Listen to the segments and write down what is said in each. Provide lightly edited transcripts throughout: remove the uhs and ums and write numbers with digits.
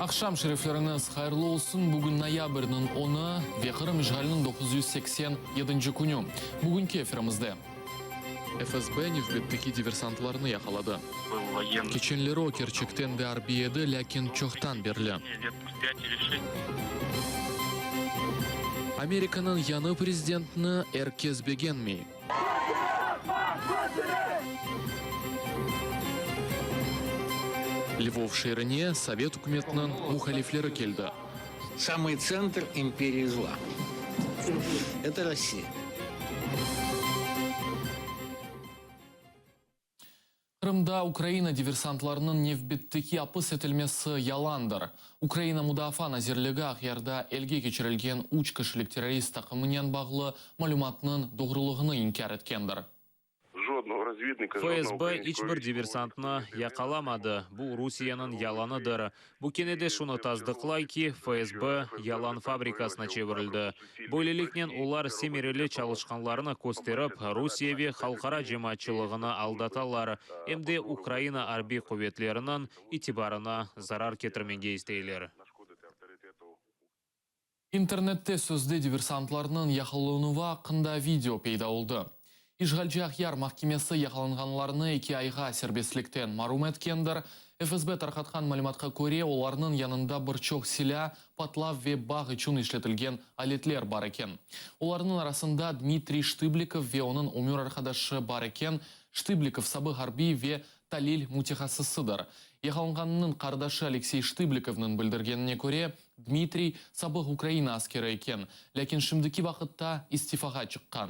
Aqşam şerifleriñiz hayırlı olsun! Bugün noyabrniñ onı ve Qırım işğaliniñ 987 künü. Bugünki efirimizde. FSB nevbetteki diversantlarnı yaqaladı. Keçenleri o kerçekten de arbiy edi, lâkin çoqtan berli. Amerikanıñ yañı prezidentini er kes begenmey. Lvov şeerine sovet ükümetiniñ muhalifleri keldi. Samıy tsentr imperii zla, eto Rossiya. Qırımda Ukraina diversantlarınıñ nevbetteki apis etilmesi yalandır. Ukraina Mudafaa nazirligi Aqyarda elge keçirilgen üç kişilik terrorist taqımınen bağlı malümatnıñ doğrulığını inkâr etkendir. FSB iç bir diversantnı yaqalamadı, bu Rusiyeniñ yalanıdır. Bu kene de şunı tasdıqlay ki, FSB yalan fabrikasına çevirildi. Böyleliknen olar semereli çalışqanlarını kösterip, Rusiye ve halqara cemaatçılığını aldatalar, em de Ukraina arbiy quvetleriniñ itibarına zarar ketirmege isteyler. İnternette sözde diversantlarnıñ yaqalanuvı aqqında video peyda oldı. İşğalci Aqyar mahkemesi yaqalanğanlarnı eki ayğa serbestlikten marum etkendir. FSB tarqatqan malümatqa köre, olarnıñ yanında bir çoq silâ, patlav ve bağ içün işletilgen aletler bar eken. Olarnıñ arasında Dmitriy Ştıblikov ve onıñ ömür arqadaşı bar eken, Ştıblikov sabıq arbiy ve talil mütehassısıdır. Yaqalanğannıñ qardaşı Aleksey Ştıblikovnıñ bildirgenine köre, Dmitriy, sabıq Ukraina askeri eken, lâkin şimdiki vaqıtta istifağa çıqqan.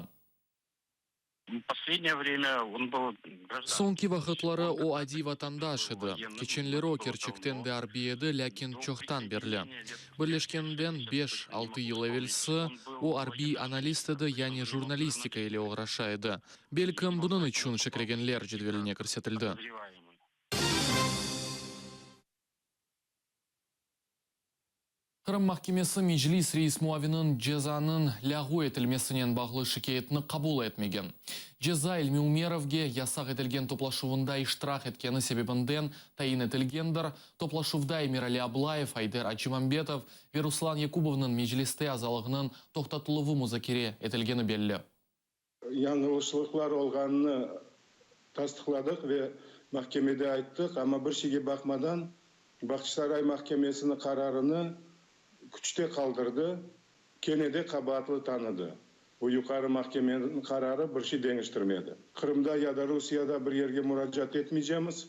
Soñki vaqıtları o adiy vatandaş edi. Keçenleri o kerçekten de arbiy edi, lâkin çoqtan berli. Birleşkeninden beş, altı yıl evelsi o arbiy analist edi, yani jurnalistika ile oğraşa edi. Belkim, bunıñ içün şeklegenler cedveline kirsetildi. Qırım mahkemesi Meclis reis muaviniñ cezanıñ lâğu etilmesinen bağlı şikâyetini qabul etmegen. Ceza İlmi Umerovge yasaq etilgen toplaşuvında iştirak etkeni sebebinden tayin etilgendir. Toplaşuvda Emirali Ablayev, Ayder Acimambetov ve Ruslan Yakubovnıñ Mecliste azalığınıñ toqtatıluvı muzakere etilgeni belli. Yañlışlıqlar olğanını tasdıqladıq ve mahkemede ayttıq, amma bir şeyge baqmadan, Bağçasaray mahkemesiniñ qararını küçte qaldırdı, kene de qabaatlı tanıdı. Bu Yuqarı mahkemeniñ qararı bir şey deñiştirmedi. Qırımda ya da Rusiyada bir yerge muracaat etmeycemiz,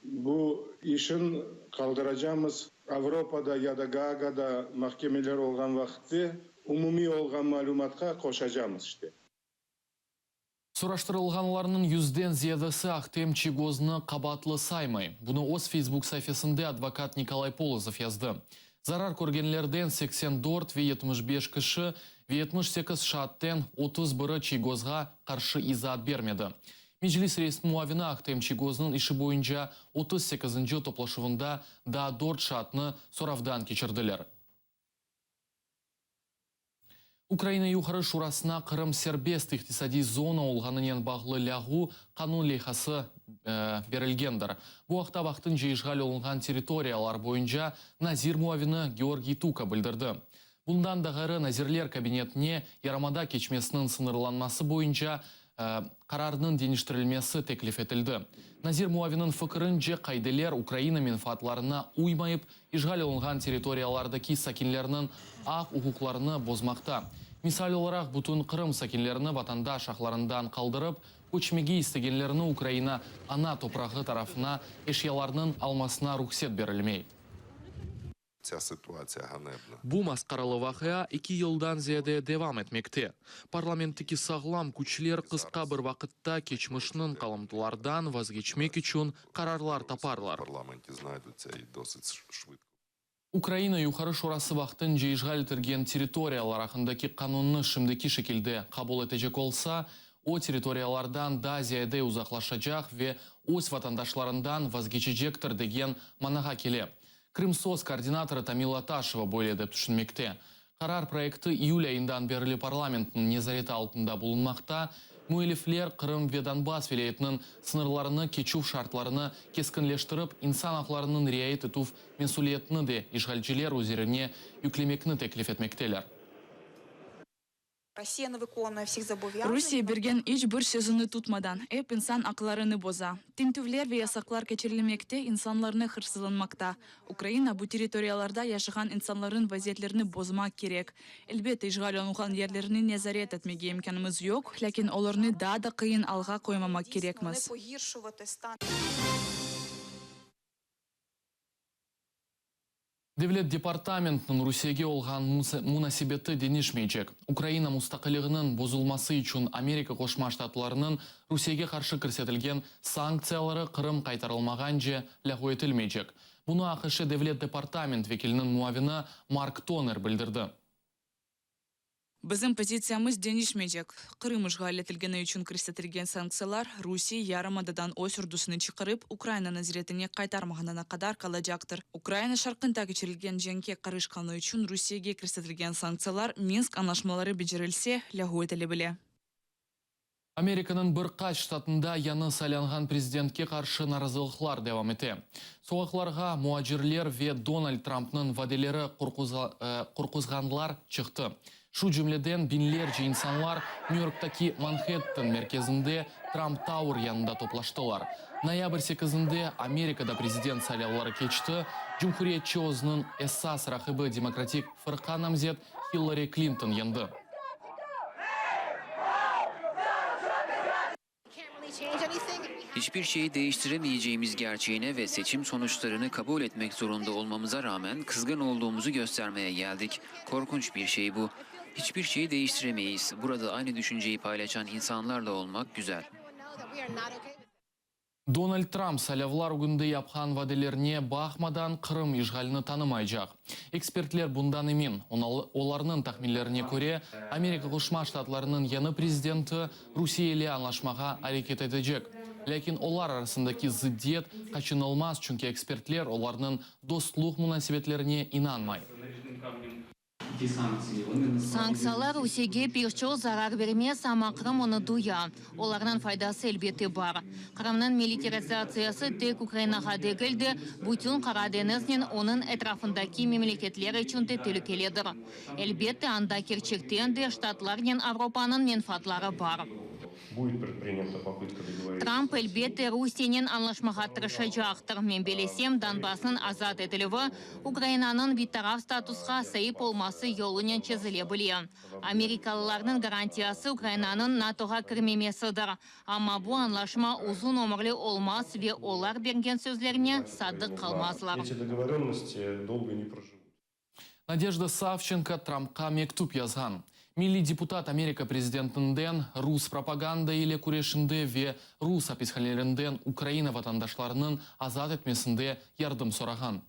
bu işin qaldıracamız. Avropada ya da Gaagada mahkemeler olğan vaqıtte umumiy olğan malümatqa qoşacamız, işte. Soraştırılğanlarnıñ yüzden ziyadesi Ahtem Çiygoznı qabaatlı saymay. Bunı öz Facebook saifesinde advokat Nikolay Polozov yazdı. Zarar körgenlerden 84 ve 75 kişi ve 78 şaatten 31-i Çiygozğa qarşı izaat bermedi. Meclis reisiniñ muavini Ahtem Çiygoznıñ işi boyunca 38-nci toplaşuvında daa dört şaatnı soravdan keçirdiler. Ukraina Yuqarı Şurasına Qırım serbest iqtisadiy zona olğanınen bağlı lâğu qanun leyhası berilgendir. Bu aqta vaqtınca işğal olunğan territoriyalar boyunca nazir muavini Georgiy Tuka bildirdi. Bundan da ğayrı, Nazirler Kabinetine yarımada keçmesiniñ sıñırlanması boyunca qararnıñ deñiştirilmesi teklif etildi. Nazir muaviniñ fikirince, qaideler Ukraina menfaatlarına uymayıp, işğal olunğan territoriyalardaki sakinlerniñ aq-uquqlarını bozmaqta. Misal olaraq, bütün Qırım sakinlerini vatandaş aqlarından qaldırıp, köçmege istegenlerini Ukraina ana toprağı tarafına eşyalarnıñ almasına ruhset berilmey. Bu masqaralı vaqia eki yıldan ziyade devam etmekte. Parlamentteki sağlam küçler qısqa bir vaqıtta keçmişniñ qalımtılardan vazgeçmek içün qararlar taparlar. Ukraina Yuqarı Şurası vaqtınca işğal etilgen territoriyalar aqqındaki qanunnı şimdiki şekilde qabul etecek olsa, o territoriyalardan daa ziyade uzaqlaşacaq ve öz vatandaşlarından vazgeçecektir degen manağa kele. Krımsos koordinatorı Tamila Taşeva böyle dep tüşünmekte. Qarar proyekti iyül ayından berli parlamentniñ nezareti altında bulunmaqta. Müellifler Qırım ve Donbass vilâyetiniñ sıñırlarını keçüv şartlarını keskinleştirip, insan aqlarınıñ riayet etüv mesüliyetini de işğalciler üzerine yüklemekni teklif etmekteler. Rusiye bergen iç bir sözüni tutmadan, ep insan aqlarını boza. Tintüvler ve yasaqlar keçirilmekte, insanlarnı hırsızlanmaqta. Ukraina bu territoriyalarda yaşağan insanlarnıñ vaziyetlerini bozmaq kerek. Elbette, işğal olunğan yerlerni nezaret etmege imkânımız yoq, lâkin olarnı daa da qıyın alğa qoymamaq kerekmiz. Devlet departamentiniñ Rusiyege olğan munasebeti deñişmeycek. Ukraina mustaqilliginiñ bozulması içün Amerika Qoşma Ştatlarınıñ Rusiyege qarşı kirsetilgen sanktsiyaları Qırım qaytarılmağance lâğu etilmeycek. Bunı AQŞ Devlet departament vekiliniñ muavini Mark Toner bildirdi. Bizim pozitsiyamız deñişmeycek. Qırım işğal etilgeni içün kirsetilgen sanktsiyalar Rusiye yarımadadan öz ordusını çıqarıp, Ukraina naziretine qaytarmağanına qadar qalacaqtır. Ukraina şarqında keçirilgen cenkke qarışqanı içün Rusiyege kirsetilgen sanktsiyalar Minsk añlaşmaları becerilse, lâğu etile bile. Amerikanıñ bir qaç ştatında yañı saylanğan prezidentke qarşı narazılıqlar devam ete. Soqaqlarğa muacirler ve Donald Trampnıñ vadeleri qorquzğanlar çıqtı. Şu cümleden, biñlerce insanlar Nyu-Yorktaki Manhetten merkezinde Trump Tower yanında toplaştılar. Noyabr sekizinde Amerikada prezident saylavları keçti, cumhuriyetçi özüniñ esas raqibi demokratik fırqa namzet Hillari Klinton yeñdi. Hiçbir şeyi değiştiremeyeceğimiz gerçeğine ve seçim sonuçlarını kabul etmek zorunda olmamıza rağmen kızgın olduğumuzu göstermeye geldik. Korkunç bir şey bu. Hiçbir şeyi değiştiremeyiz. Burada aynı düşünceyi paylaşan insanlarla olmak güzel. Donald Trump saylavlar ögünde yapqan vadelerine baqmadan Qırım işğalini tanımaycaq. Ekspertler bundan emin. Olarnıñ tahminlerine köre, Amerika Qoşma Ştatlarınıñ yañı prezidenti Rusiye ile añlaşmağa areket etecek. Lâkin olar arasındaki zıddiyet qaçınılmaz, çünki ekspertler olarnıñ dostluq munasebetlerine inanmay. Sanktsiyalar Rusiyege pek çoq zarar bermez, amma Qırım onı duya. Olarnıñ faydası, elbette, bar. Qırımnıñ militarizatsiyası tek Ukrainağa degil de, bütün Qara deñiznen onıñ etrafındaki memleketler içün de telükelidir. Elbette, anda kerçekten de Ştatlarnen Avropanıñ menfaatları bar. Tramp, elbette, Rusiyenen añlaşmağa tırışacaqtır. Men belesem, Donbassnıñ azat etilüvi Ukrainanıñ bitaraf statusqa saip olması yolunen çezile bile. Amerikalılarnıñ garantiyası Ukrainanıñ NATOğa kirmemesidir. Amma bu añlaşma uzun ömürli olmaz ve olar bergen sözlerine sadıq qalmazlar. Nadejda Savçenko Trampqa mektüp yazğan. Milliy deputat Amerika prezidentinden rus propaganda ile küreşinde ve rus apishanelerinden Ukraina vatandaşlarınıñ azat etmesinde yardım sorağan.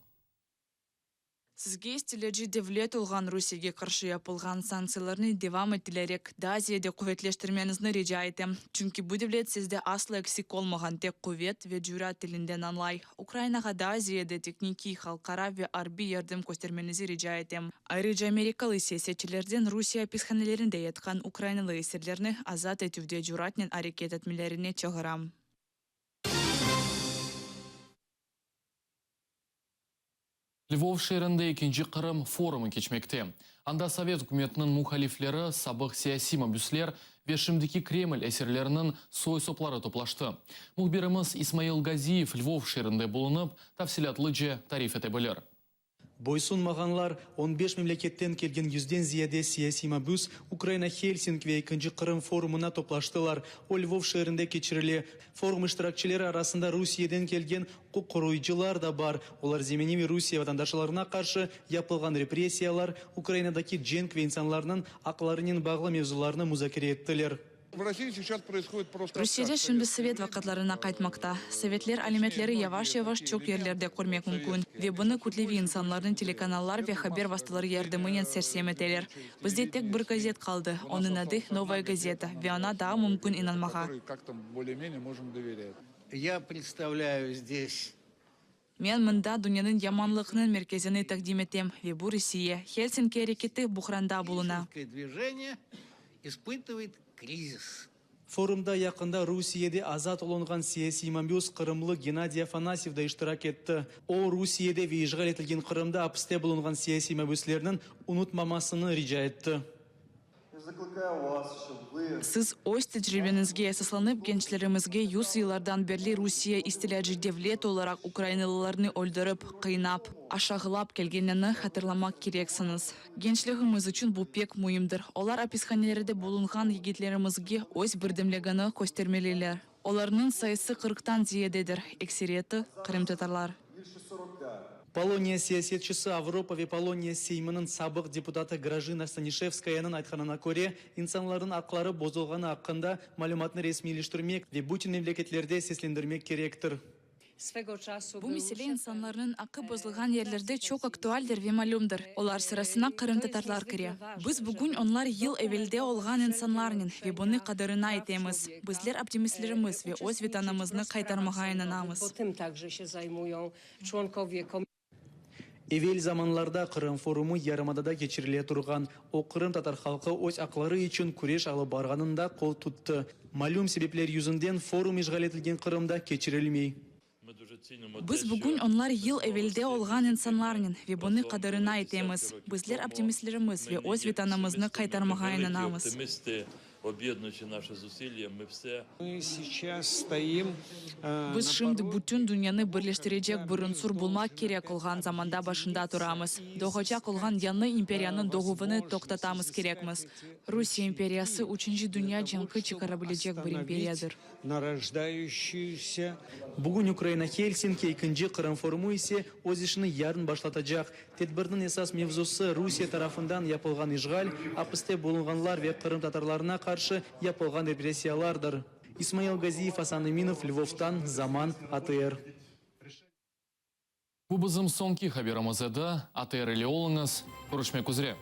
Sizge istilâcı devlet olğan Rusiyege qarşı yapılğan sanktsiyalarnı devam ettilerek, daa ziyade quvetleştirmeñizni rica etem. Çünki bu devlet sizde asla eksik olmağan tek quvet ve cürat tilinden añlay. Ukrainağa daa ziyade teknikiy, halqara ve arbiy yardım köstermeñizi rica etem. Ayrıca amerikalı siyasetçilerden Rusiye apishanelerinde yatqan ukrainalı esirlerni azat etüvde cüratnen areket etmelerine çağıram. Lvov şeerinde ekinci Qırım forumı keçmekte. Anda sovet ükümetiniñ muhalifleri, sabıq siyasiy mabüsler ve şimdiki Kreml esirleriniñ soy-sopları toplaştı. Mühbirimiz İsmail Gaziyev Lvov şeerinde bulunıp, tafsilâtlıca tarif ete bilir. Boysunmağanlar, on beş memleketten kelgen yüzden ziyade siyasiy mabüs Ukraina Helsink ve ekinci Qırım forumına toplaştılar. O Lvov şeerinde keçirile. Forum iştirakçileri arasında Rusiyeden kelgen uquq qoruyıcılar da bar. Olar zemaneviy Rusiye vatandaşlarına qarşı yapılğan repressiyalar, Ukrainadaki cenk ve insanlarnıñ aqlarınen bağlı mevzularnı muzakere ettiler. Rusiyede şimdi sovet vaqıtlarına qaytmaqta. Sovetler alâmetleri yavaş-yavaş çoq yerlerde körmek mümkün. Ve bunı kütleviy insanlarnı telekanallar ve haber vastaları yardımınen sersem eteler. Bizde tek bir gazet qaldı, onıñ adı Novaya gazeta ve oña daa mümkün inanmağa. Ya predstavlâyu zdes. Men mında dünyanıñ yamanlıqnıñ merkezini taqdim etem, ve bu Rusiye. Helsinki areketi buhranda buluna. Helsinskое dvijeniye ispıtıvaet krizis. Forumda yaqında Rusiyede azat olunğan siyasiy mabüs qırımlı Gennadiy Afanasyev da iştirak etti. O, Rusiyede ve işğal etilgen Qırımda apiste bulunğan siyasiy mabüslerniñ unutmamasını rica etti. Siz öz tecribeñizge esaslanıp, gençlerimizge yüz yıllardan berli Rusiye istilâcı devlet olaraq ukrainalılarnı öldürip, qıynap, aşağılap kelgenini hatırlamaq kereksiñiz. Gençligimiz içün bu pek müimdir. Olar apishanelerde bulunğan yigitlerimizge öz birdemligini köstermeliler. Olarnıñ sayısı qırqtan ziyadedir, ekseriyeti, qırımtatarlar. Poloniya siyasetçisi, Avropa ve Poloniya Seyminiñ sabıq deputatı Grajina Stanişevskayanıñ aytqanına köre, insanlarnıñ aqları bozulğanı aqqında malümatnı resmiyleştirmek ve bütün memleketlerde seslendirmek kerektir. Bu mesele insanlarnıñ aqqı bozulğan yerlerde çoq aktualdir ve malümdir. Olar sırasına qırımtatarlar kire. Biz bugün onlar yıl evelde olğan insanlarnen ve bunı qadırına aytemiz. Bizler optimistlerimiz ve öz Vetanımıznı qaytarmağa inanamız. Evel zamanlarda Qırım forumı yarımadada keçirile turğan. O, qırımtatar halqı öz aqları içün küreş alıp barğanında qol tuttı. Malüm sebepler yüzünden forum işğal etilgen Qırımda keçirilmey. Biz bugün onlar yıl evelde olğan insanlarnen ve bunı qadırına aytemiz. Bizler optimistlerimiz ve öz Vetanımıznı qaytarmağa inanamız. Biz şimdi bütün dünyanı birleştirecek bir unsur bulmaq kerek olğan zamanda başında turamız. Doğacaq olğan yañı imperiyanıñ doğuvını toqtatamız kerekmiz. Rusiye imperiyası üçünci dünya cenki çıqara bilecek bir imperiyadır. Bugün Ukraina Helsinki ekinci Qırım forumı ise öz işini yarın başlatacaq. Tedbirniñ esas mevzusı, Rusiye tarafından yapılğan işğal, apiste bulunğanlar ve qırımtatarlarına qarşı yapılğan repressiyalardır. İsmail Gaziyev, Asan Eminov, Lvovtan, Zaman, ATR. Bu bizim soñki haberimiz edi. ATR ile oluñız. Körüşmek üzre.